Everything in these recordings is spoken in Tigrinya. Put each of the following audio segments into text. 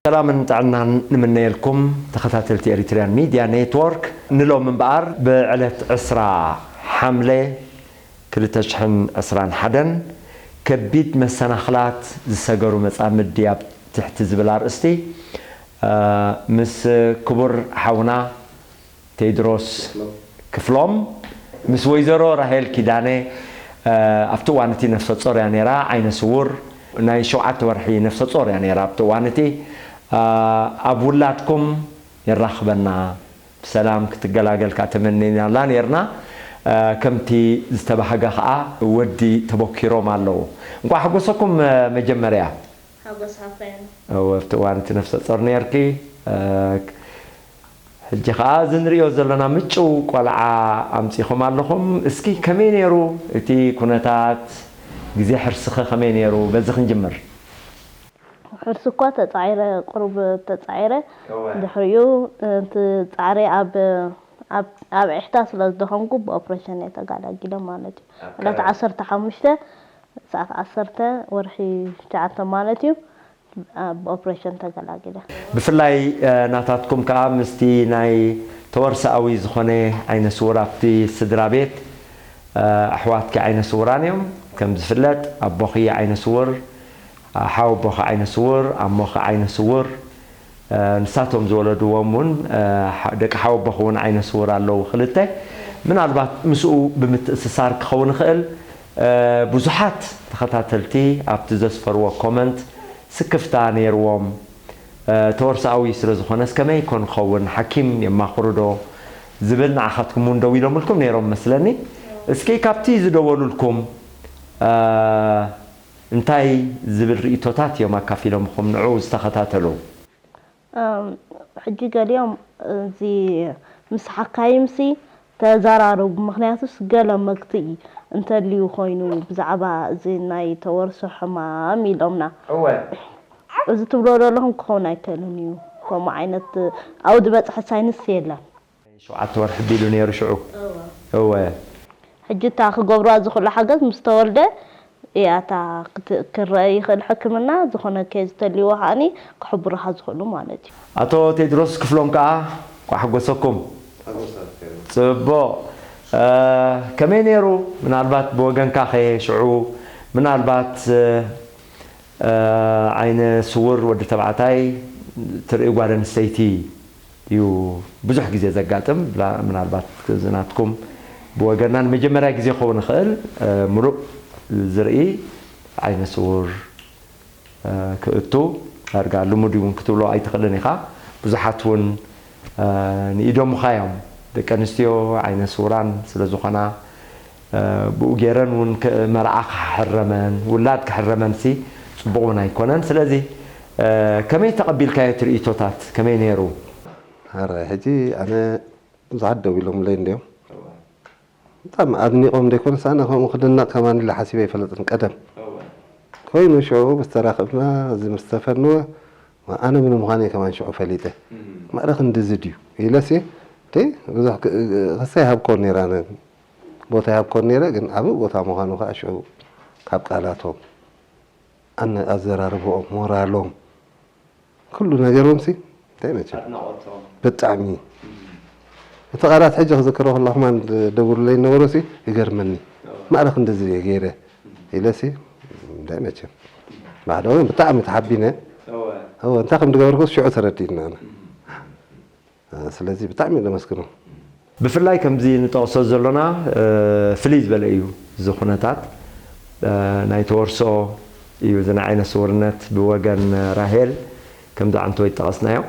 ሰላምን ጥዕናን ንምነየልኩም ተኸታተልቲ ኤሪትሪያን ሚድያ ኔትወርክ። ንሎም እምበኣር ብዕለት ዕስራ ሓምለ ክልተ ሽሕን ዕስራን ሓደን ከቢድ መሰናኽላት ዝሰገሩ መጻምዲ ኣብ ትሕቲ ዝብል ኣርእስቲ፣ እ፣ ምስ ክቡር ሓውና ቴድሮስ ክፍሎም፣ ምስ ወይዘሮ ራሄል ኪዳነ፣ እ፣ ኣብቲ እዋን እቲ ነፍሰ ጾር እያ ነይራ፣ ዓይነ ስውር፣ ናይ ሸውዓተ ወርሒ ነፍሰ ጾር እያ ነይራ ኣብቲ እዋን እቲ። እ፣ ኣብ ውላድኩም የራኽበና፣ ብሰላም ክትገላገል ከኣ ተመኒናላ ነይርና። እ፣ ከምቲ ዝተባህገ ከኣ ወዲ ተበኪሮም ኣለዉ። እንቋዕ ሓጎሰኩም፣ እ፣ መጀመርያ። ሓጎስ ሃፈን። እወ፣ ኣብቲ እዋን እቲ ነፍሰ ጾር ነይርኪ። እ፣ ሕጂ ከኣ እዚ ንርእዮ ዘለና ምጭው ቆልዓ ኣምጺኹም ኣለኹም። እስኪ ከመይ ነይሩ እቲ ኩነታት? ግዜ ሕርስኸ ከመይ ነይሩ? በዚ ክንጅምር። ሕርሲ እኳ ተጻዒረ፣ ቁሩብ ተጻዒረ። እወ። ድሕሪኡ እቲ ጻዕሪ ኣብ፣ ኣብ፣ ኣብ ዒሕታ ስለ ዝደኸምኩ ብኦፕሬሽን እየ ተጋላጊለ ማለት እዩ። ኣብ ዕለት ከ- ዓሰርተ ሓሙሽተ ሰዓት ዓሰርተ ወርሒ ትሽዓተ ማለት እዩ። ኣብ ኦፕሬሽን ተገላጊለ። ብፍላይ፣ እ፣ ናታትኩም ከኣ ምስቲ ናይ ተወርሶኣዊ ዝኾነ ዓይነ ስውር ኣብቲ ስድራ ቤት፣ እ፣ ኣሕዋትኪ ዓይነ ስውራን እዮም። ከም ዝፍለጥ ኣቦኺ ዓይነ ስውር፣ እ፣ ሓወቦኺ ዓይነ ስውር፣ ኣሞኺ ዓይነ ስውር፣ እ፣ ንሳቶም ዝወለድዎም እውን፣ እ፣ ሓ-፣ ደቂ ሓወቦኺ እውን ዓይነ ስውር ኣለዉ ክልተ። ምናልባት ምስኡ ብምትእስሳር ክኸውን ይኽእል፣ እ፣ ብዙሓት ተኸታተልቲ ኣብቲ ዘስፈርዎ ኮመንት ስክፍታ ነይርዎም። እ፣ ተወርሶኣዊ ስለ ዝኾነስ ከመይ ኮን ክኸውን፣ ሓኪም የማኽሩ ዶ ዝብል ንዓኻትኩም እውን ደዊሎምልኩም ነይሮም መስለኒ። እስኪ ካብቲ ዝደወሉልኩም፣ እ፣ እንታይ ዝብል ርእይቶታት እዮም ኣካፊሎምኹም ንዕኡ ዝተኸታተሉ? እም፣ ሕጂ ገሊኦም እዚ ምስ ሓካይምሲ ተዘራረቡ፣ ምኽንያቱስ ገለ መግትኢ እንተልዩ ኮይኑ ብዛዕባ እዚ ናይ ተወርሶ ሕማም ኢሎምና። እወ። እዚ ትብሎ ዘለኹም ክኸውን ኣይክእልን እዩ። ከምኡ ዓይነት ኣብኡ ዝበጽሐ ሳይንስ የለን። ሸውዓተ ወርሒ ቢሉ ነይሩ ሽዑ። እወ። እወ። ሕጂ እታ ክገብርዋ ዝኽእሉ ሓገዝ ምስ ተወልደ እያ እታ ክት-፣ ክረአ ይኽእል ሕክምና፣ ዝኾነ ኬዝ ተልይዎ ከዓኒ ክሕብሩኻ ዝኽእሉ ማለት እዩ። ኣቶ ቴድሮስ ክፍሎም ከኣ፣ እንኳዕ ሓጎሰኩም። ሓጎስ ኣፍቀሩ። ጽቡቕ። እ፣ ከመይ ነይሩ? ምናልባት ብወገንካ ኸ ሽዑ፣ ምናልባት፣ እ፣ እ፣ ዓይነ ስውር ወዲ ተባዕታይ ትርኢ ጓል ኣንስተይቲ እዩ ብዙሕ ግዜ ዘጋጥም። ብላ-፣ ምናልባት እዚ ናትኩም ብወገና ንመጀመርያ ግዜ ክኸውን ይኽእል፣ እ፣ ምሉእ ዝርኢ ዓይነ ስውር፣ እ፣ ክእቱ ዳርጋ ልሙድ እዩ እውን ክትብሎ ኣይትኽእልን ኢኻ። ብዙሓት እውን፣ እ፣ ንኢዶምኻ እዮም። ደቂ ኣንስትዮ ዓይነ ስውራን ስለ ዝኾና፣ እ፣ ብኡ ገይረን እውን ክ-፣ መርዓ ክሕረመን፣ ውላድ ክሕረመንሲ ጽቡቕ እውን ኣይኮነን። ስለዚ፣ እ፣ ከመይ ተቐቢልካዮ እቲ ርእይቶታት? ከመይ ነይሩ? ሕራይ፣ ሕጂ ኣነ ብዙሓት ደው ኢሎምለይ እንድዮም። እወ። ብጣዕሚ ኣድኒቖም ዘይኮነስ፣ ኣነ ከምኡ ክድነቕ ከማን ኢለ ሓሲበ ኣይፈልጥን ቀደም። እወ። ኮይኑ ሽዑ ምስ ተራኸብና፣ እዚ ምስ ተፈነወ፣ ኣነ ምን ምዃነይ ከማን ሽዑ ፈሊጠ። እም። ማዕረ ክንድዚ ድዩ? ኢለሲ፣ እንዴ፣ ብዙሕ ክ-፣ ክሳ ይሃብኮን ነይረ፣ ኣነ ቦታ ይሃብኮን ነይረ፣ ግን ዓቢ ቦታ ምዃኑ ከኣ ሽዑ ካብ ቃላቶም፣ ኣነ-፣ ኣዘራርባኦም፣ ሞራሎም፣ ኩሉ ነገሮምሲ እንታይ መቸም ኣድናቖቶም። ብጣዕሚ። እቲ ቃላት ሕጂ ክዝክሮ ከለኹ፣ ማን ደውሉለይ ነበሮሲ ይገርመኒ። እወ። ማዕረ ክንድዚ እየ ገይረ ኢለሲ፣ እንታይ መቸም። ባዕዶ ግን ብጣዕሚ ተሓቢነ። እወ። እወ፣ እንታይ ከም ዝገበርኩስ ሽዑ ተረዲእና። እም። ስለዚ ብጣዕሚ እየ ዘመስግኖም። ብፍላይ ከምዚ ንጠቕሶ ዘሎና፣ እ፣ ፍልይ ዝበለ እዩ እዚ ኩነታት። እ፣ ናይ ተወርሶ እዩ እዚ ናይ ዓይነ ስውርነት ብወገን ራሄል፣ ከምዚ ዓንተወይ ዝጠቐስናዮ።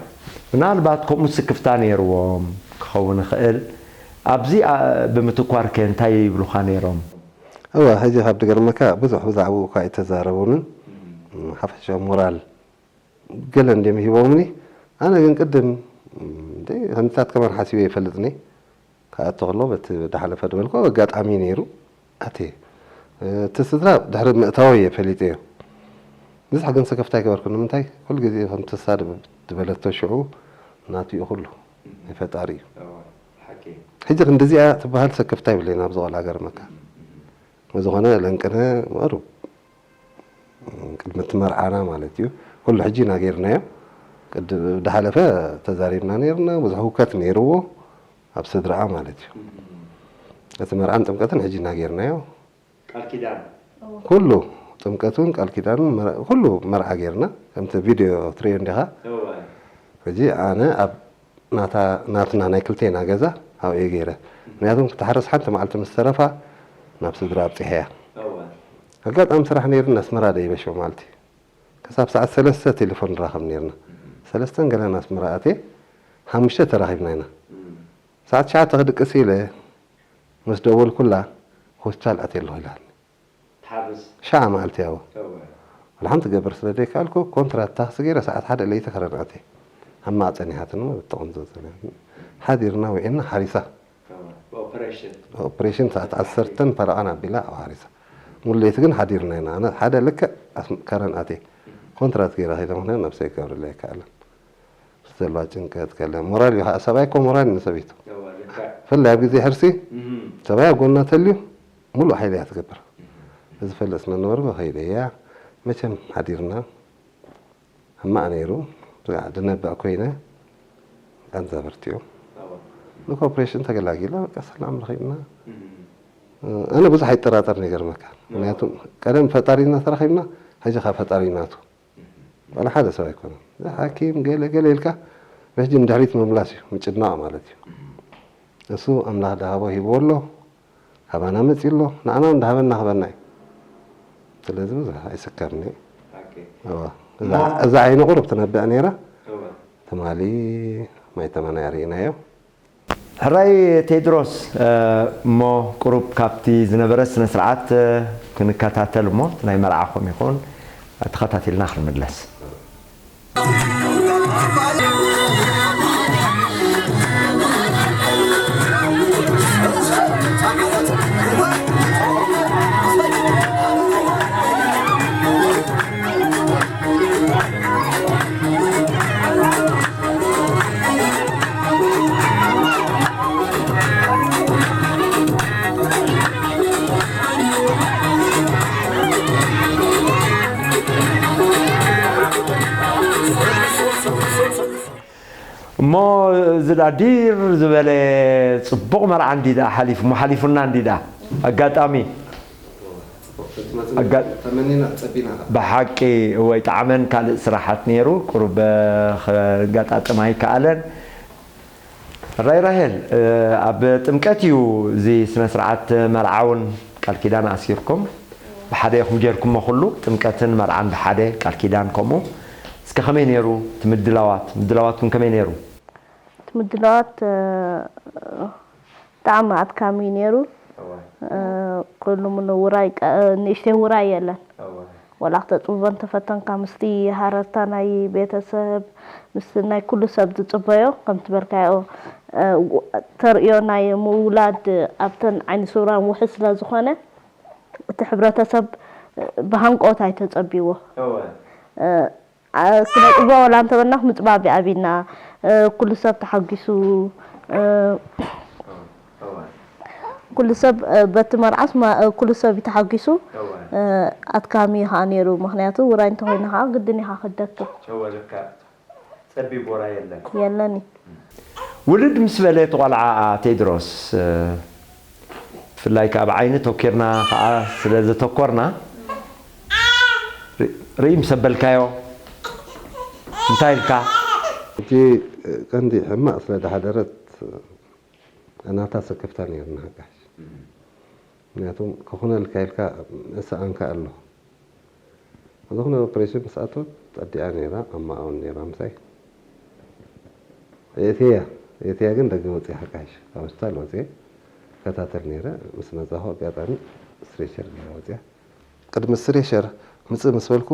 ምናልባት ከምኡ ስክፍታ ነይርዎም ክኸውን ይኽእል። ኣብዚ፣ ኣ፣ ብምትኳርከ እንታይ ይብሉኻ ነይሮም? እወ፣ ሕጂ ካብ ዝገርመካ ብዙሕ ብዛዕባኡ እኳ ኣይተዛረቡንን። ሓፈሻዊ ሞራል ገለ እንድዮም ሂቦምኒ። ኣነ ግን ቅድም፣ እንደ፣ ከምዚታት ከማን ሓሲበ ይፈልጥኒ። ክኣቱ ከሎ በቲ ዝሓለፈ ዝበልኩ ኣጋጣሚ ነይሩ። ኣትየ። እቲ ስድራ ድሕሪ ምእታወይ እየ ፈሊጠዮ። ብዙሕ ግን ስክፍታ ኣይገበርኩን። ንምንታይ? ኩሉ ግዜ ከምቲ እሳ ድብ-፣ ዝበለቶ ሽዑ ናቱ እዩ ኩሉ። ናይ ፈጣሪ እዩ። እወ፣ ሓቂ። ሕጂ ክንድዚኣ ትበሃል ስክፍታ የብለይን ኣብዚ ቆልዓ ገርመካ። ብዝኾነ ለንቅነ መሩ ቅድሚ እቲ መርዓና ማለት እዩ። ኩሉ ሕጂ ኢና ጌርናዮ። ቅድም ዝሓለፈ ተዛሪብና ነይርና፣ ብዙሕ ህውከት ነይርዎ ኣብ ስድራኣ ማለት እዩ። እቲ መርዓን ጥምቀትን ሕጂ እናገርናዮ። ቃል ኪዳን ኩሉ ጥምቀት እውን ቃል ኪዳን እውን መር- ኩሉ መርዓ ገይርና ከምቲ ቪድዮ ትርእዮ እንዲኻ። ሕጂ ኣነ ኣብ ናታ ናትና ናይ ክልቴና ገዛ ኣብኡ እየ ገይረ። ምክንያቱም ክትሓርስ ሓንቲ መዓልቲ ምስ ተረፋ ናብ ስድራ ኣብፂሐያ። ኣጋጣሚ ስራሕ ነይሩኒ ኣስመራ ደይበ ሽዑ መዓልቲ ክሳብ ሰዓት ሰለስተ ቴሌፎን ንራኸብ ነይርና። ሰለስተን ገለን ኣስመራ ኣትየ ሓሙሽተ ተራኺብና ኢና። ሰዓት ትሽዓተ ክድቅስ ኢለ ምስ ደወልኩላ ሆስፒታል ኣትየ ኣለኹ ኢላትኒ። ትሓርስ ሻዓ መዓልቲ ያው እወ ወላ ሓንቲ ክገብር ስለ ዘይከኣልኩ ኮንትራት ታክሲ ገይረ ሰዓት ሓደ ለይቲ ከረን ኣትየ። ሕማቕ ጸኒሓትኒ ብጥቕምቲ ሓዲርና ውዒልና ሓሪሳ። እወ ብኦፕሬሽን ኦፕሬሽን ሰዓት ዓሰርተን ፈረቓን ኣቢላ ኣብኣ ሓሪሳ። ሙሉ ለይቲ ግን ሓዲርና ኢና። ኣነ ሓደ ልክዕ ኣስ- ከረን ኣትየ ኮንትራት ገይረ ከይደ ምኽንያት ነብሰይ ክገብረለይ ኣይከኣለን። ምስ ዘለዋ ጭንቀት ከለ ሞራል እዩ ከዓ ሰብኣይ እኮ ሞራል እዩ ንሰበይቱ። እወ ልክዕ ብፍላይ ኣብ ግዜ ሕርሲ እም ሰብኣይ ኣብ ጎና ተልዩ ሙሉእ ሓይሊ እያ ትገብር። እዚ ፈልጥ ስለ ነበርኩ ከይደ እያ መቸም ሓዲርና ሕማቕ ነይሩ። ብዛዕባ ድነብዕ ኮይነ ቃንዛ በርቲዑ እወ ንኮርፖሬሽን ተገላጊለ በቃ ሰላም ረኺብና። እም ኣነ ብዙሕ ኣይጠራጠር ነገር መካ ምክንያቱ ቀደም ፈጣሪና ተራኺብና ሕጂ ካብ ፈጣሪ ናቱ ዋላ ሓደ ሰብ ኣይኮነን። ሓኪም ገለ ገለ ኢልካ ሕጂ ንድሕሪት ምምላስ እዩ ምጭናቕ ማለት እዩ። እሱ ኣምላኽ ድሃቦ ሂብዎ ኣሎ ካባና መፂኡ ኣሎ ንዓና እውን ድሃበና ክበና እዩ። ስለዚ ብዙሕ ኣይስከርን እዩ። ኦኬ እዋ፣ እዛ- እዛ ዓይኒ ቁሩብ ትነብዕ ነይራ እወ ትማሊ ማይ ተመናያ ርኢናዮ። ሕራይ ቴድሮስ እሞ ቁሩብ ካብቲ ዝነበረ ስነ ስርዓት ክንከታተል እሞ ናይ መርዓኹም ይኹን ተኸታቲልና ክንምለስ። እሞ እዚ ዳ ዲር ዝበለ ፅቡቕ መርዓ እንዲ ደኣ ሓሊፉ እሞ ሓሊፉና እንዲ ደኣ ኣጋጣሚ ኣጋ- ተመኒና ፀቢና ብሓቂ ወይ ጣዕመን ካልእ ስራሓት ነይሩ ቁሩብ ከጋጣጥም ኣይከኣለን። ራይ ራሄል ኣብ ጥምቀት እዩ እዚ ስነ ስርዓት መርዓውን ቃል ኪዳን ኣሲርኩም ብሓደ ኢኹም ጌርኩሞ ኩሉ ጥምቀትን መርዓን ብሓደ ቃል ኪዳን ከምኡ እስከ ከመይ ነይሩ እቲ ምድላዋት ምድላዋትኩም ከመይ ነይሩ? እቲ ምድላዋት ብጣዕሚ ኣድካሚ እዩ ነይሩ። ኩሉ ምኑ ውራይ ንእሽተይ ውራይ የለን። ወላ ክተፅብቦ እንተፈተንካ ምስቲ ሃረርታ ናይ ቤተሰብ ምስቲ ናይ ኩሉ ሰብ ዝፅበዮ ከምቲ በልካዮ ተርእዮ ናይ ምውላድ ኣብተን ዓይኒ ስውራን ውሕድ ስለ ዝኾነ እቲ ሕብረተሰብ ብሃንቀውታ እዩ ተፀቢዎ። ስነ ፅባ ወላ እንተበልና ምፅባብ ይኣብይና። ኩሉ ሰብ ተሓጒሱ ኩሉ ሰብ በቲ መርዓስ ኩሉ ሰብ እዩ ተሓጒሱ። ኣድካሚ እዩ ከዓ ነይሩ ምክንያቱ ውራይ እንተኮይኑ ከዓ ግድን ኢካ ክትደክም። ጸቢብ ወራይ የለን። የለን እዩ። ውልድ ምስ በለ እቲ ቆልዓ ቴድሮስ ብፍላይ ከዓ ብዓይኒ ተኪርና ከዓ ስለ ዘተኮርና ርኢ ምስ ኣበልካዮ እንታይ ኢልካ? እቲ ቀንዲ ሕማቕ ስለ ዝሓደረት ናታ ስክፍታ ነይርና ሓጋሽ ምክንያቱም ክኹነልካ ኢልካ እሰኣንካ ኣሎ ዝኾነ ኦፕሬሽን ምስ ኣተወት ጸዲኣ ነይራ ኣብ ማኣውን ነይራ ምሳይ እትያ እትያ ግን ደገ ወፅያ ሓጋሽ ካብ ሆስፒታል ወፅየ ከታተል ነይረ ምስ መፃኹ ኣጋጣሚ ስትሬቸር ገይራ ወፅያ ቅድሚ ስትሬቸር ምፅእ ምስ በልኩ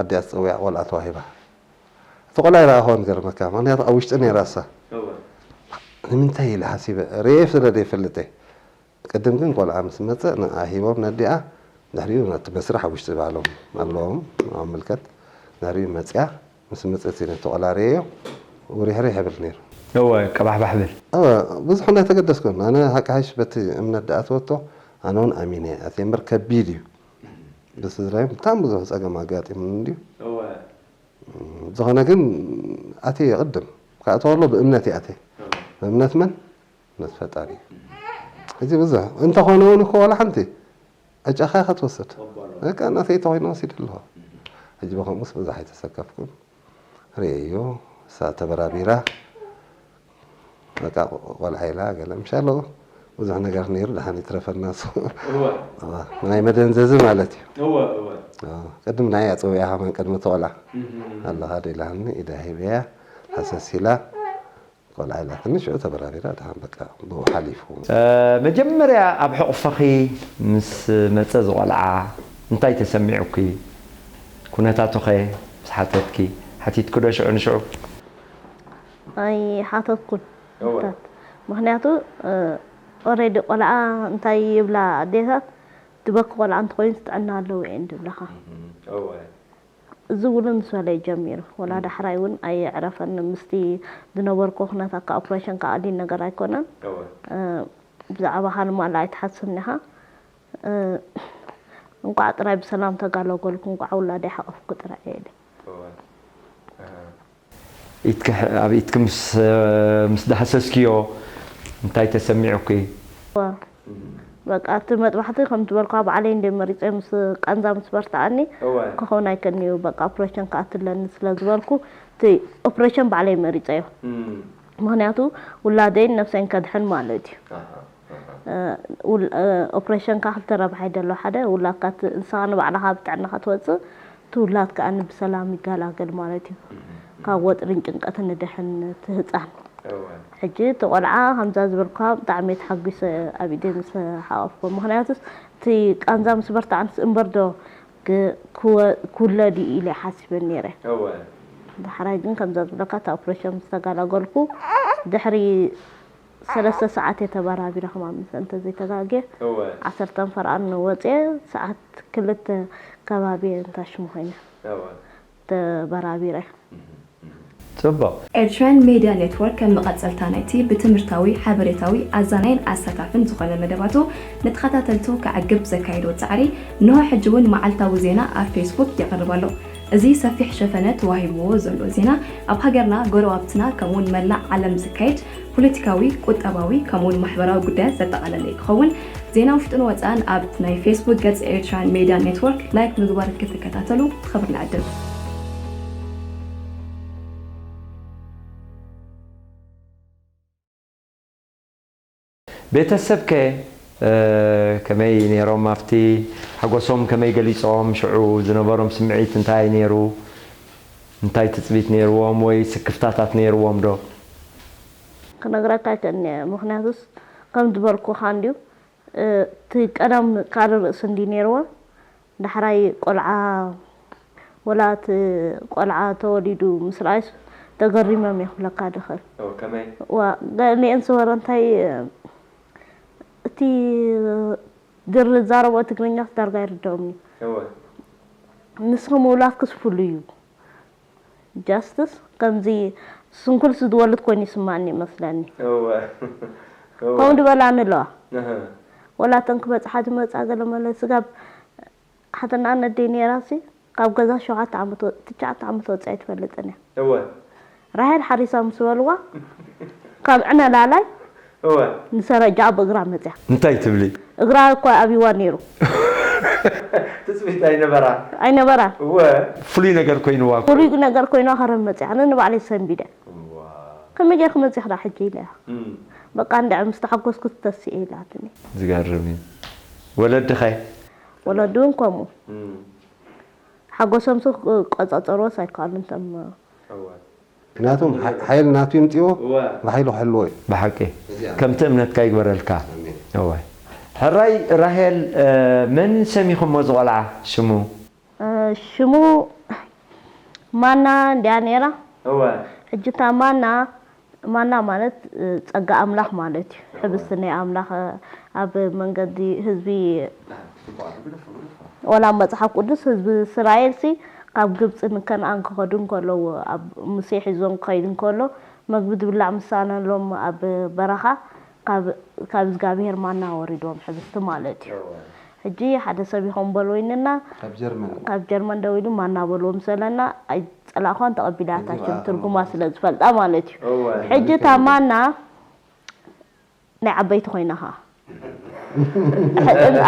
ኣዲኣ ዝፀውያ ቆልዓ ተዋሂባ እቲ ቆልዓ ይረኣኽዎ ንገርመካ ምክንያቱ ኣብ ውሽጢ ነይራ እሳ ንምንታይ ኢለ ሓሲበ ርኤ ስለ ዘይፈልጠ ቅድም ግን ቆልዓ ምስ መፀ ንዓ ሂቦም ነዲኣ ድሕሪኡ ነቲ መስርሕ ኣብ ውሽጢ ባዕሎም ኣለዎም ንዓ ምልከት ድሕሪኡ መፅያ ምስ መፀት ነቲ ቆልዓ ርኤዮ ውሪሕሪሕ ይብል ነይሩ እወ ቀባሕባሕ ብል እወ ብዙሕ ናይ ተገደስኩን ኣነ ሓቂ ሓይሽ በቲ እምነት ደኣ ተወቶ ኣነ እውን ኣሚነ ኣትየ እምበር ከቢድ እዩ ብስድራይ ብጣዕሚ ብዙሕ ፀገም ኣጋጢሙኒ እንድዩ ዝኾነ ግን ኣትየ ቅድም ክኣትወ ከሎ ብእምነት ይኣትየ። ብእምነት መን? እምነት ፈጣሪ እዩ። ሕጂ ብዙሕ እንተኾነ እውን እኮ ዋላ ሓንቲ ዕጫኻ ኢኻ ትወስድ። በቃ እናተይ ተኾይኑ ወሲዱ ኣለኹ። ሕጂ ብኸምኡስ ብዙሕ ኣይተሰከፍኩን። ርእየዮ፣ እሳ ተበራቢራ፣ በቃ ቆልዓ ኢላ ገለ ምሻሎ ብዙሕ ነገር ነይሩ፣ ደሓን ይትረፈና እሱ። እወ። እወ፣ ናይ መደንዘዚ ማለት እዩ። እወ፣ እወ። እወ፣ ቅድም ናይ ኣፀውያ ከመን ቅድሚ ተቆልዓ እህ። ኣለኻ ዶ ኢላኒ፣ ኢዳ ሂበያ፣ ሃሰስ ኢላ፣ ቆልዓ ኢላትኒ፣ ሽዑ ተበራቢራ፣ ደሓን በቃ ብኡ ሓሊፉ። እ፣ መጀመርያ ኣብ ሕቑፍኺ ምስ መጸ ዝቖልዓ እንታይ ተሰሚዑኪ? ኩነታቱኸ ምስ ሓተትኪ፣ ሓቲትኪ ዶ ሽዑ ንሽዑ? ኣይሓተትኩን። እወ። ምኽንያቱ፣ እ፣ ኦሬዲ ቆልዓ እንታይ ይብላ ኣዴታት፣ ትበኪ ቆልዓ እንተኾይኑ ጥዕና ኣለዎ እየን ዝብላኻ። እህ፣ እወ። እዚ እውን ምስ በለ እዩ ጀሚሩ። ወላ ዳሕራይ እውን ኣየዕረፈን። ምስቲ ዝነበርኩ ኩነታት ከኣ ኦፕሬሽን ከኣ ቀሊል ነገር ኣይኮነን። እወ። እ፣ ብዛዕባኻ ንማላ ኣይትሓስብን ኢኻ። እ፣ እንቋዕ ጥራይ ብሰላም ተጋለገልኩ፣ እንቋዕ ውላደይ ሓቆፍኩ ጥራይ እየ ኢለ። እወ። ኣሃ። ኢድኪ ሕ-፣ ኣብ ኢድኪ ምስ፣ ምስ ዳህሰስክዮ እንታይ ተሰሚዑኪ? እወ። እህ። በቃ እቲ መጥባሕቲ ከም ዝበልኳ ባዕለይ እንደ መሪጸ ምስ ቃንዛ ምስ በርትዓኒ እወ። ክኸውን ኣይክእልን እዩ። በቃ ኦፕሬሽን ክኣትለኒ ስለ ዝበልኩ እቲ ኦፕሬሽን ባዕለይ መሪጸዮ። እም። ምኽንያቱ ውላደይን ነብሰይን ከድሕን ማለት እዩ። ኣሃ፣ ኣሃ። እ፣ ውል-፣ እ፣ ኦፕሬሽን ከኣ ክልተ ረብሓ እዩ ደሎ። ሓደ ውላድካ ት-፣ ንስኻ ንባዕልኻ ብጥዕናኻ ትወጽእ፣ እቲ ውላድ ከኣ ብሰላም ይገላገል ማለት እዩ። እም፣ እም። ካብ ወጥርን ጭንቀትን ንድሕን እቲ ህጻን። እወ። ሕጂ እቲ ቆልዓ ከምዛ ዝበልኩኻ ብጣዕሚ እየ ተሓጒሰ ኣብ ኢደይ ምስ ሓቆፍኩ። ምኽንያቱስ እቲ ቃንዛ ምስ በርትዓንስ እምበር ዶ ክ-፣ ክወ-፣ ክውለድ እዩ ኢለ ሓሲበ ነይረ። እወ። ዳሕራይ ግን ከምዛ ዝብለካ እታ ኦፕሬሽን ምስ ተገላገልኩ ድሕሪ ሰለስተ ሰዓት እየ ተበራቢረ፣ ከማን ምስ እንተዘይተጋግየ እወ። ዓሰርተን ፈርቓን ወፅየ፣ ሰዓት ክልተ ከባቢ እየ እንታ ሽሙ ኮይነ እወ። ተበራቢረ። እህ፣ እህ። ጽቡቕ። ኤርትራን ሜድያ ኔትወርክ ከም መቐጸልታ ናይቲ ብትምህርታዊ፣ ሓበሬታዊ፣ ኣዛናይን ኣሳታፍን ዝኾነ መደባቱ ንተኸታተልቱ ከዕግብ ዘካየዶ ጻዕሪ፣ እንሆ ሕጂ እውን መዓልታዊ ዜና ኣብ ፌስቡክ የቕርብ ኣሎ። እዚ ሰፊሕ ሸፈነ ተዋሂብዎ ዘሎ ዜና፣ ኣብ ሃገርና፣ ጎረባብትና፣ ከምኡውን መላእ ዓለም ዝካየድ ፖለቲካዊ፣ ቁጠባዊ፣ ከምኡውን ማሕበራዊ ጉዳያት ዘጠቓለለ ክኸውን፣ ዜና ውሽጥን ወጻእን ኣብ ናይ ፌስቡክ ገጽ ኤርትራን ሜድያ ኔትወርክ ላይክ ምግባር ክትከታተሉ ብኽብሪ ንዕድም። ቤተሰብከ፣ እ፣ ከመይ ነይሮም? ኣብቲ ሓጎሶም ከመይ ገሊጾም? ሽዑ ዝነበሮም ስምዒት እንታይ ነይሩ? እንታይ ትጽቢት ነይርዎም ወይ ስክፍታታት ነይርዎም ዶ? ክነግረካ ኣይክእልን እየ። ምኽንያቱስ ከም ዝበልኩኻ እንድዩ፣ እ፣ እቲ ቀደም ካልእ ርእሲ እንድዩ ነይርዎ። ዳሕራይ ቆልዓ፣ ወላ እቲ ቆልዓ ተወሊዱ ምስ ረኣዩስ ተገሪሞም እየ ክብለካ ድኽእል። ኦ፣ ከመይ? ዋ፣ ገሊአን ስወረ እንታይ፣ እቲ ድር-፣ ዝዛረብኦ ትግርኛስ ዳርጋ ኣይርድኦምን እዩ። እወ። ንስኹም ውላድክስ ፍሉይ እዩ። ጃስትስ ከምዚ ስንኩልስ ዝወልድ ኮይኑ ይስማዓኒ ይመስለኒ። እወ። እወ። ከምኡ ድበላኒ ኣለዋ። እህ። ወላ እተን ክበጽሓ ዝመጻ ገለ መለ ስጋብ ሓትናን ኣደይ ነይራሲ ካብ ገዛ ሸውዓተ ዓመት ወ-፣ ትሽዓተ ዓመት ወጺኣ ኣይትፈልጥን እያ። እወ። ራሄል ሓሪሳ ምስ በልዋ ካብ ዕነላላይ እወ። ንሰረጃ ብእግራ መጽያ። እንታይ ትብሊ? እግራ እኮ ኣብይዋ ነይሩ። ትጽቢት ኣይነበራን። ኣይነበራን። እወ። ፍሉይ ነገር ኮይንዋ እኮ። ፍሉይ ነገር ኮይና ከረን መጽያ። ኣነ ንባዕለይ ሰንቢደ። እዋ። ከመይ ጌርኪ መጺኺ ደኣ ሕጂ ኢለያ። እም። በቃ እንድዒ ምስ ተሓጎስኩ ተሲኤ ኢላትኒ። ዝገርም እዩ። ወለድኸ? ወለዱ እውን ከምኡ። እም። ሓጎሶምሲ ክቆጻጸርዎስ ኣይከኣሉን እቶም እወ። ምክንያቱም ሓ-፣ ሓይሊ ናቱ ይምፅዎ፣ እወ። ብሓይሉ ክሕልዎ እዩ። ብሓቂ። እዚኣ። ከምቲ እምነትካ ይግበረልካ። ኣሜን። እወ። ሕራይ ራሄል፣ እ፣ መን ሰሚኹሞ ዝቖልዓ ሽሙ? እ፣ ሽሙ ማና እንድያ ነይራ። እወ። ሕጂ እታ ማና፣ ማና ማለት፣ እ፣ ጸጋ ኣምላኽ ማለት እዩ። እወ። ሕብስቲ ናይ ኣምላኽ፣ እ፣ ኣብ መንገዲ ህዝቢ ወላ ኣብ መጽሓፍ ቅዱስ ህዝቢ እስራኤልሲ ካብ ግብጺ ንከነኣን ክኸዱ እንከለዉ፣ ኣብ ሙሴ ሒዞም ክኸይድ እንከሎ፣ መግቢ ዝብላዕ ምሳነሎም ኣብ በረኻ ካብ፣ ካብ እግዚኣብሄር ማና ወሪድዎም ሕብስቲ ማለት እዩ። እወ። ሕጂ ሓደ ሰብ ይኾን በል ወይንና ካብ ጀርመን ካብ ጀርመን ደዊሉ ማና በልዎ ምስ በለና ኣይፀላእኳን ተቐቢላታ እዚ ሽም በኣ- ትርጉማ ስለ ዝፈልጣ ማለት እዩ። እወ። ሕጂ እታ ማና ናይ ዓበይቲ ኮይና ኸዓ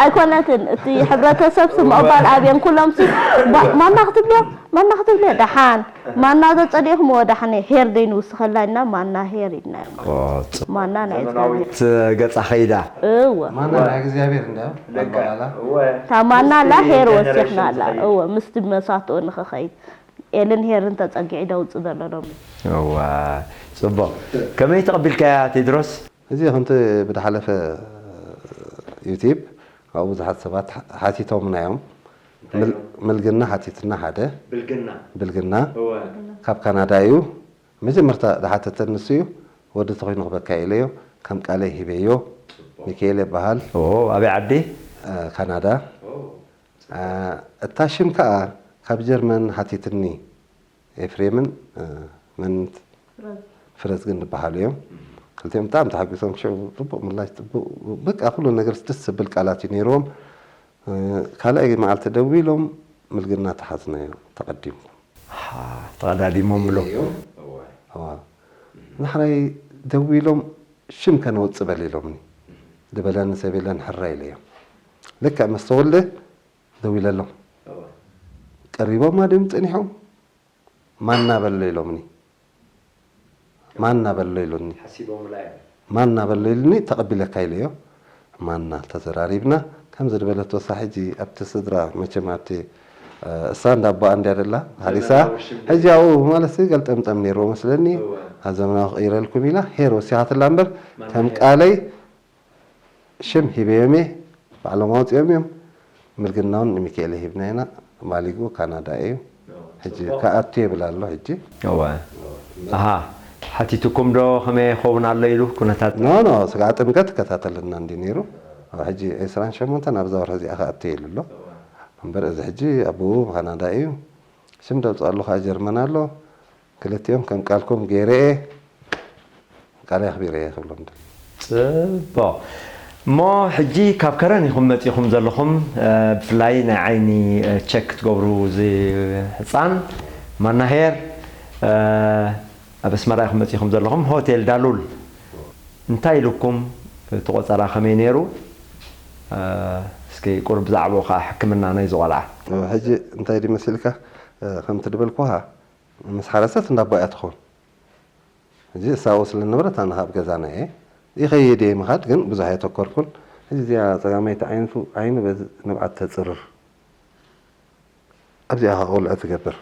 ኣይኮነትን እቲ ሕብረተሰብ ስም ምቕባል ኣብየን ኩሎም ሲ ባ- ማና ክትብልዮ ማና ክትብልዮ ደሓን ማና ዘፀሊእኹምዎ ደሓን ሄር ደይንውስኸላ ኢልና ማና ሄር ኢልና ማና ናይ እግዚኣብሔር ገፃ ከይዳ እወ ማና ናይ እግዚኣብሔር እንዳ ልክዕ ኣባባላ እወ እታ ማና ኣላ ምስቲ ሄር generation ወሲኽና ኣላ ዝኸይድ። እወ ምስቲ መሳትኡ ንኽኸይድ ኤልን ሄርን ተፀጊዒ ደውፅ ዘሎ ሎሚ እዋ ፅቡቅ ከመይ ተቐቢልካያ ቴድሮስ እዚ ከምቲ ብዝሓለፈ ዩቲብ ካብኡ ብዙሓት ሰባት ሓቲቶምና እዮም ምል- ምልግና ሓቲትና ሓደ ብልግና ብልግና እወ ካብ ካናዳ እዩ መጀመርታ ዝሓተተኒ ንሱ እዩ ወዲ ተኮይኑ ክበካ ኢለዮ ከም ቃለይ ሂበዮ ሚካኤል ይበሃል ኦ ኣበይ ዓዲ እ፣ ካናዳ እ፣ እታ ሽም ከዓ ካብ ጀርመን ሓቲትኒ ኤፍሬምን እ፣ መን ፍረዝ ግን ዝበሃሉ እዮም ክልቲኦም ብጣዕሚ ተሓጒሶም ሽዑ ፅቡቅ ምላሽ ፅቡቅ በቃ ኩሉ ነገር ደስ ዘብል ቃላት እዩ ነይርዎም እ፣ ካልኣይ መዓልቲ ደዊሎም ምልግና ተሓዝናዮ ተቐዲምኩም ተቐዳዲሞም ብሎ እዋ። ንሕራይ ደዊሎም ሽም ከነውፅእ በል ኢሎምኒ ዝበለኒ ሰብ የለን ሕራይ ኢለዮም ልክዕ መስተወልደ ደዊለሎም ቀሪቦማ ድም ፀኒሖም ማና በሎ ኢሎምኒ ማና በሎ ኢሉኒ ሓሲቦምላ እዮም ማና በሎ ኢሉኒ ተቐቢለካ ኢለዮ ማና ተዘራሪብና ከምዚ ዝበለቶ እሳ ሕጂ ኣብቲ ስድራ መቸም ኣብቲ እሳ እንዳ ኣቦኣ እንድያ ደላ ሃሪሳ ዘመናዊ ሽም ሕጂ ኣብኡ ማለት ገልጠምጠም ነይርዎ መስለኒ እወ። ኣብ ዘመናዊ ክቕይረልኩም ኢላ ሄር ወሲኻትላ እምበር ማና ከም ሄር። ቃለይ ሽም ሂበዮም እየ ባዕሎም ኣውፂኦም እዮም ምልግናውን ንሚካኤል ሂብና ኢና ማሊጉ ካናዳ እዩ ሕጂ ጽቡቕ። ከኣቱ የብል ኣሎ ሕጂ እወ ኣሃ ሓቲትኩም ዶ ከመይ ይኸውን ኣሎ ኢሉ ኩነታት ኖ ኖ ስጋዕ ጥምቀት ትከታተልና እንዲ ነይሩ ኣብ ሕጂ ዕስራን ሸሞንተን ኣብዛ ወርሒ እዚኣ ከኣቱ የሉ ኣሎ እምበር እዚ ሕጂ ኣብኡ ካናዳ እዩ ሽም ደውፅኣሉ ከዓ ጀርመን ኣሎ ክልቲኦም ከም ቃልኩም ገይረ እየ ቃል ኣኽቢረ እየ ክብሎም ደል ፅቡቕ እሞ ሕጂ ካብ ከረን ኢኹም መፂኹም ዘለኹም እ፣ ብፍላይ ናይ ዓይኒ እ፣ ቸክ ክትገብሩ እዚ ህፃን ማናሄር እ፣ ኣብ ኣስመራ ኢኹም መፂኹም ዘለኹም ሆቴል ዳሉል እንታይ ኢሉኩም እቲ ቆፀራ ከመይ ነይሩ እ፣ እስኪ ቁሩብ ብዛዕባኡ ከዓ ሕክምና ናይዚ ቆልዓ ሕጂ እንታይ ድዩ መሲልካ እ፣ ከምቲ ድበልኩኻ ምስ ሓረሰት እንዳቦ እያ ትኸውን ሕጂ እሳኡ ስለ ነበረት ኣነ ካብ ገዛና እየ ይኸይድ እየ ምኻድ ግን ብዙሕ ኣይተኮርኩን ሕጂ እዚኣ ፀጋመይቲ ዓይንቱ ዓይኑ በዚ ንብዓት ተፅርር ኣብዚኣ ከዓ ቆልዑ ትገብር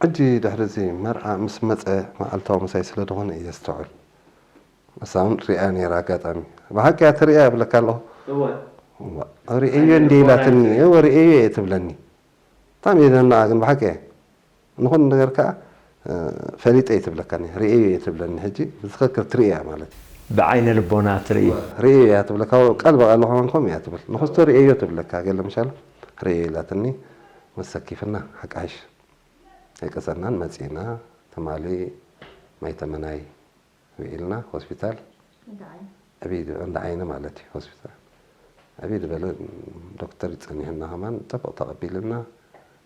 ሕጂ ድሕሪ እዚ መርዓ ምስ መፀ መዓልታዊ ምሳይ ስለ ዝኾነ እየ ዝስተውዕል እሳ እውን ሪኣ ነይራ ኣጋጣሚ ብሓቂ እያ ትሪኣ ይብለካ ኣለኹ ሪኤዮ እንዲ ኢላትኒ እወ ሪኤዮ እየ ትብለኒ ብጣዕሚ እየ ዘናኣ ግን ብሓቂ እየ ንኹን ነገር ከዓ ፈሊጠ እየ ትብለካኒ ርእየ እየ ትብለኒ ሕጂ ብትኽክል ትርኢ እያ ማለት እዩ ብዓይነ ልቦና ትርኢ ርእየ እያ ትብለካ ቃል ብቃል ከማን ከምኡ እያ ትብል ንኽስቶ ርእየዮ ትብለካ ገለ ምሻል ርእየ ኢላትኒ መሰኪፍና ሓቃሽ ኣይቀሰናን መፂና ትማሊ ማይተመናይ ውዒልና ሆስፒታል ዕብይ እንዳ ዓይኒ ማለት እዩ ሆስፒታል ዕብይ ዝበለ ዶክተር እዩ ፀኒሕና ከማን ጥቡቕ ተቐቢልና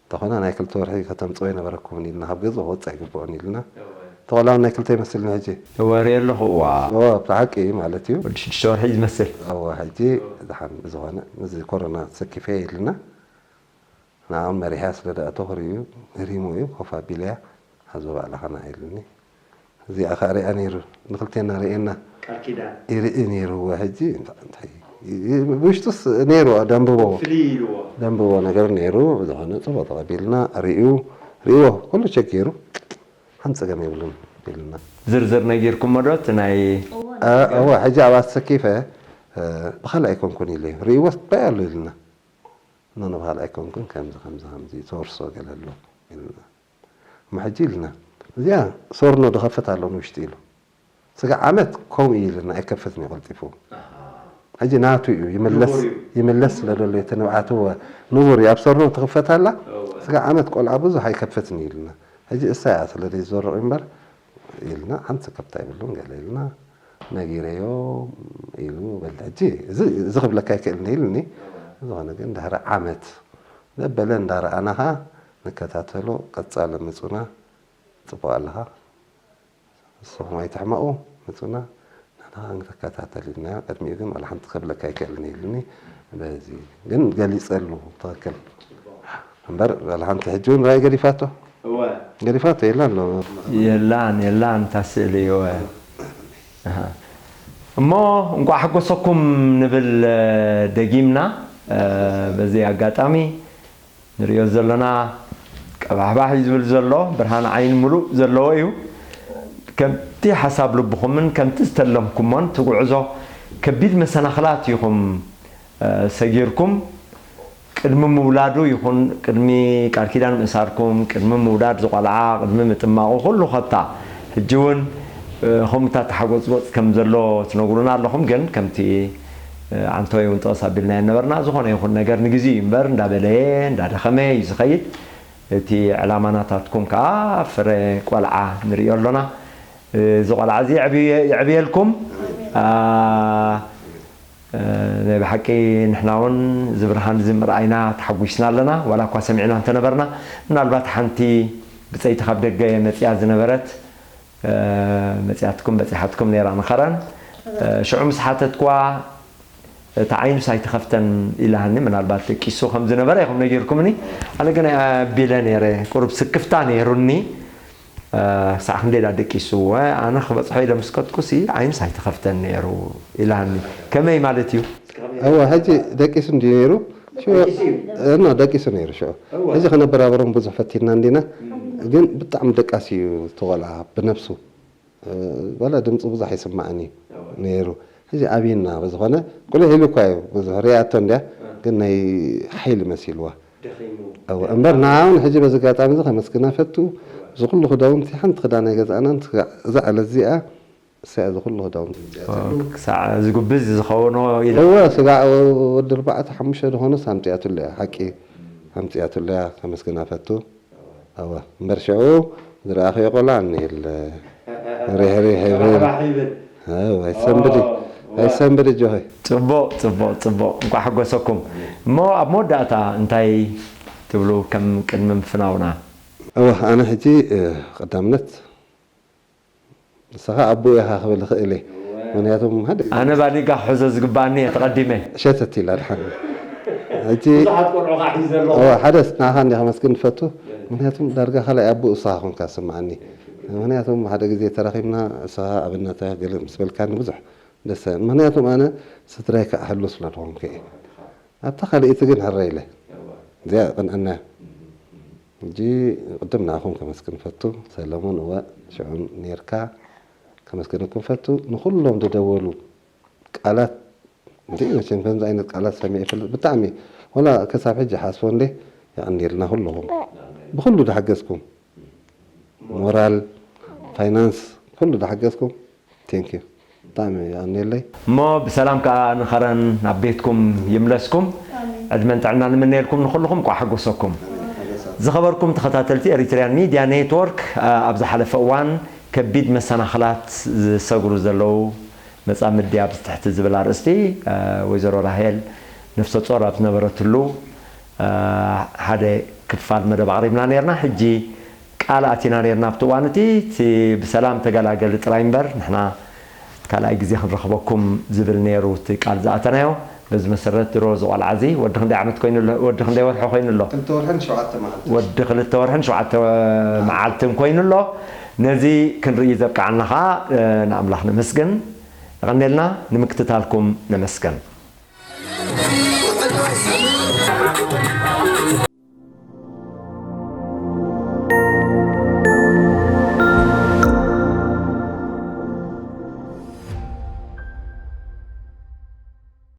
እንተኾነ ናይ ክልተ ወርሒ ከተምፅኦ ይነበረኩምን ኢልና ካብ ገዝኡ ክወፅእ ኣይግብኦን ኢልና ተቆላውን ናይ ክልተ ይመስልኒ ሕጂ ወሪ ኣለኹ እዋ ብሓቂ ማለት እዩ ወዲ ሽዱሽተ ወርሒ እዩ ዝመስል እዋ ሕጂ ዝሓም ዝኾነ እዚ ኮሮና ሰኪፈ ኢልና ንዓኦም መሪሕያ ስለ ደኣ ተኽርዩ ገሪሙ እዩ ኮፍ ኣቢለያ ሓዞ ባዕልኻ ንዓ ኢሉኒ እዚኣ ከዓ ሪኣ ነይሩ ንክልቴና ሪኤና ቃል ኪዳን ይርኢ ነይርዎ ሕጂ እንታይ ብውሽጡስ ነይሩ ደንብቦ ፍልይ ኢልዎ ደንብቦ ነገር ነይሩ ብዝኾነ ፅቡቅ ተቐቢልና ርእዩ ርእዎ ኩሉ ቸክ ገይሩ ሓንቲ ፀገም የብሉን ኢሉና ዝርዝር ነጊርኩሞ ዶ እቲ ናይ እወ ሕጂ ኣብ ኣሰኪፈ ብካልእ ኣይኮንኩን ኢለ ርእይዎ ስታይ ኣሎ ኢሉና ኖ ብካልእ ኣይኮንኩን ከምዚ ከምዚ ከምዚ ተወርሶ ገለ ኣሎ ኢሉና እሞ ሕጂ ኢልና እዚኣ ሶርኖ ድኸፍት ኣሎ ንውሽጢ ኢሉ ስጋ ዓመት ከምኡ እዩ ኢልና ኣይከፍትን እዩ ቀልጢፉ ሕጂ ናቱ እዩ ይምለስ ይምለስ ስለ ዘሎ እቲ ንብዓት እወ ንቡር እዩ ኣብ ሶርኖ ትኽፈት ኣላ ስጋ ዓመት ቆልዓ ብዙሕ ኣይከፍትን እዩ ኢልና ሕጂ እሳ እያ ስለ ዘይዘርቕ እምበር ኢልና ሓንቲ ከብታ ይብሉን ገለ ኢልና ነጊረዮ ኢሉ በል። ሕጂ እዚ እዚ ክብለካ ኣይክእልን ኢሉኒ። ዝኾነ ግን ድሕሪ ዓመት ዘበለ እንዳረኣናኻ ንከታተሎ። ቀጻሊ ምጹና። ጽቡቕ ኣለኻ። ንስኹም ኣይትሕመቑ፣ ምጹና። ንሕና ክንከታተል ኢልና። ቅድሚኡ ግን ዋላ ሓንቲ ክብለካ ኣይክእልን ኢሉኒ። በዚ ግን ገሊጸሉ ትኽክል። እምበር ዋላ ሓንቲ ሕጂ እውን ራእይ ገዲፋቶ። እወ። ገዲፋቶ የላን ኣሎ። የላን፣ የላን፣ እታ ስእሊ፣ እወ። ኣሃ። እሞ እንቋዕ ሓጎሰኩም ንብል፣ እ፣ ደጊምና፣ እ፣ በዚ ኣጋጣሚ ንርእዮ ዘለና ቀባሕባሕ እዩ ዝብል ዘሎ፣ ብርሃን ዓይኒ ምሉእ ዘለዎ እዩ። ከምቲ ሓሳብ ልብኹምን ከምቲ ዝተለምኩሞን እቲ ጉዕዞ ከቢድ መሰናኽላት ኢኹም፣ እ፣ ሰጊርኩም። ቅድሚ ምውላዱ ይኹን ቅድሚ ቃል ኪዳን ምእሳርኩም፣ ቅድሚ ምውላድ ዝቖልዓ፣ ቅድሚ ምጥማቑ፣ ኩሉ ከብታ ሕጂ እውን፣ እ፣ ከምኡታት ተሓጎጽጎጽ ከም ዘሎ ትነግሩና ኣለኹም። ግን ከምቲ፣ እ፣ ዓንተወይ እውን ጠቐስ ኣቢልናዮ ነበርና፣ ዝኾነ ይኹን ነገር ንግዜኡ እዩ እምበር፣ እንዳበለየ እንዳደኸመ እዩ ዝኸይድ። እቲ ዕላማ ናታትኩም ከኣ ፍረ ቆልዓ ንርእዮ ኣሎና። እዚ ቆልዓ እዚ የዕብየ-፣ የዕብየልኩም። ኣ፣ እ፣ ናይ ብሓቂ ንሕና እውን እዚ ብርሃን እዚ ምርኣይና ተሓጒስና ኣለና። ዋላ እኳ ሰሚዕና እንተነበርና፣ ምናልባት ሓንቲ ብጸይቲ ካብ ደገ መጺኣ ዝነበረት፣ እ፣ መጺኣትኩም፣ በጺሓትኩም ነይራ ንኸረን። እ፣ ሽዑ ምስ ሓተትኩዋ፣ እቲ ዓይኑስ ኣይተኸፍተን ኢላሃኒ። ምናልባት ደቂሱ ከም ዝነበረ ኢኹም ነጊርኩምኒ። ኣነ ግን ኣቢለ ነይረ፣ ቁሩብ ስክፍታ ነይሩኒ። እ፣ ክሳዕ ክንደይ ዳ ደቂሱ? ወ-፣ ኣነ ክበጽሖ ኢለ ምስ ከድኩሲ ዓይኑስ ኣይተኸፍተን ነይሩ ኢላሃኒ። ከመይ ማለት እዩ? እወ፣ ሕጂ ደቂሱ እንድዩ ነይሩ። ሽዑ፣ ደቂሱ እዩ። እ፣ ኖ፣ ደቂሱ ነይሩ ሽዑ። እወ። ሕጂ ከነበራብሮም ብዙሕ ፈቲና እንዲና፣ እም። ግን ብጣዕሚ ደቃሲ እዩ እቲ ቆልዓ ብነብሱ። እ፣ ዋላ ድምፂ ብዙሕ ኣይስማዕን እዩ እወ። ነይሩ። ሕጂ ኣብይና ብዝኾነ፣ ቁልሕ ኢሉ እኳ እዩ ብዙሕ ሪኣቶ እንድያ፣ እ። ግን ናይ ሓይሊ መሲልዋ። ደኺሙ። እወ፣ እምበር ንዓውን ሕጂ በዚ ኣጋጣሚ እዚ ከመስግና ፈቱ። እዚ ኩሉ ክዳውንቲ ሓንቲ ክዳን ኣይገዛእናን፣ ስጋዕ እዛ ዕለት እዚኣ፣ እሳ እዚ ኩሉ ክዳውንቲ መጺኣትሉ። ክሳዕ ዝጉብዝ ዝኸውኖ ኢለ። እወ፣ ስጋዕ ወዲ ኣርባዕተ ሓሙሽተ ዝኾኑስ ኣምጺኣትሉ እያ፣ ሓቂ ኣምጺኣትሉ እያ፣ ከመስግና ፈቱ። እወ፣ እምበር ሽዑ ዝረኣኽዮ ቆልዓ እኒሄለ ርሕርሕ ይብል። ተባሕባሕ ይብል። እወ፣ ኣይሰንብድ፣ ኦ፣ እወ። ኣይሰንብድ እጆኸይ። ጽቡቕ፣ ጽቡቕ፣ ጽቡቕ። እንቋዕ ሓጎሰኩም። እሞ ኣብ መወዳእታ እንታይ ትብሉ ከም ቅድሚ ምፍናውና? እወ፣ ኣነ ሕጂ፣ እ፣ ቀዳምነት ንስኻ ኣቦኡ ኢኻ ክብል እኽእል እየ። እወ። ምኽንያቱም ሓደ ኣነ ባሊጋ ክሕዞ ዝግባኣኒ እየ ተቐዲመ። ሸተት ኢላ ድሓን። ሕጂ ብዙሓት ቆልዑ ኸዓ ሒዘ ኣለኹ። እወ፣ ሓደስ ንዓኻ እንዲየ ከመስግን ዝፈቱ። ምኽንያቱም ዳርጋ ካልኣይ ኣቦኡ ንስኻ ኮንካ ዝስምዓኒ። ምኽንያቱም ሓደ ግዜ ተራኺብና ንስኻ ኣብነት ገለ ምስ በልካኒ ብዙሕ ደስ፣ ምኽንያቱም ኣነ ስድራይ ክሕሉ ስለ ዝኾንኩ እየ። ኣብታ ካልኣይቲ ግን ሕረ ኢለ። እወ። እዚኣ ቅንዕና እያ። ሕጂ ቅድም ንዓኹም ከመስግን ፈቱ። ሰለሙን፣ እወ፣ ሽዑ ኔርካ። ከመስግነኩም ፈቱ። ንኹሎም ዝደወሉ ቃላት፣ እንዴ፣ መቸም ከምዚ ዓይነት ቃላት ሰሚዐ ይፈልጥ። ብጣዕሚ፣ ወላ ክሳብ ሕጂ ሓስቦ እንዴ፣ የቐንየልና ኩልኹም። ብኹሉ ዝሓገዝኩም፣ ሞራል፣ ፋይናንስ፣ ኩሉ ዝሓገዝኩም፣ ቴንክ ዩ። ብጣዕሚ የቐንየለይ። እሞ ብሰላም ከኣ ንኸረን ናብ ቤትኩም ይምለስኩም። ኣሜን። ዕድመን ጥዕናን ንምነየልኩም ንኹልኹም፣ እንቋዕ ሓጎሰኩም። ዝኸበርኩም ተኸታተልቲ ኤሪትሪያን ሚድያ ኔትወርክ፣ ኣ-፣ ኣብ ዝሓለፈ እዋን ከቢድ መሰናኽላት ዝሰግሩ ዘለዉ መጻምዲ ኣብዚ ትሕቲ ዝብል ኣርእስቲ፣ ኣ፣ ወይዘሮ ራሄል ነፍሰ ጾር ኣብ ዝነበረትሉ፣ አ፣ ሓደ ክፋል መደብ ኣቕሪብና ነይርና። ሕጂ ቃል ኣቲና ነይርና ኣብቲ እዋን እቲ፣ እቲ ብሰላም ተገላገሊ ጥራይ እምበር፣ ንሕና ካልኣይ ግዜ ክንረኽበኩም ዝብል ነይሩ እቲ ቃል ዝኣተናዮ። በዚ መሰረት ድሮ እዚ ቆልዓ እዚ ወዲ ክንደይ ዓመት ኮይኑ ኣሎ? ወዲ ክንደይ ወርሒ ኮይኑ ኣሎ? ክልተ ወርሕን ሸውዓተ መዓልቲ። ወዲ ክልተ ወርሕን ሸውዓተ መዓልትን ኮይኑ ኣሎ። ነዚ ክንርኢ ዘብቅዓና ኸዓ፣ እ፣ ንኣምላኽ ነመስግን። የቐንየልና፣ ንምክትታልኩም ነመስግን።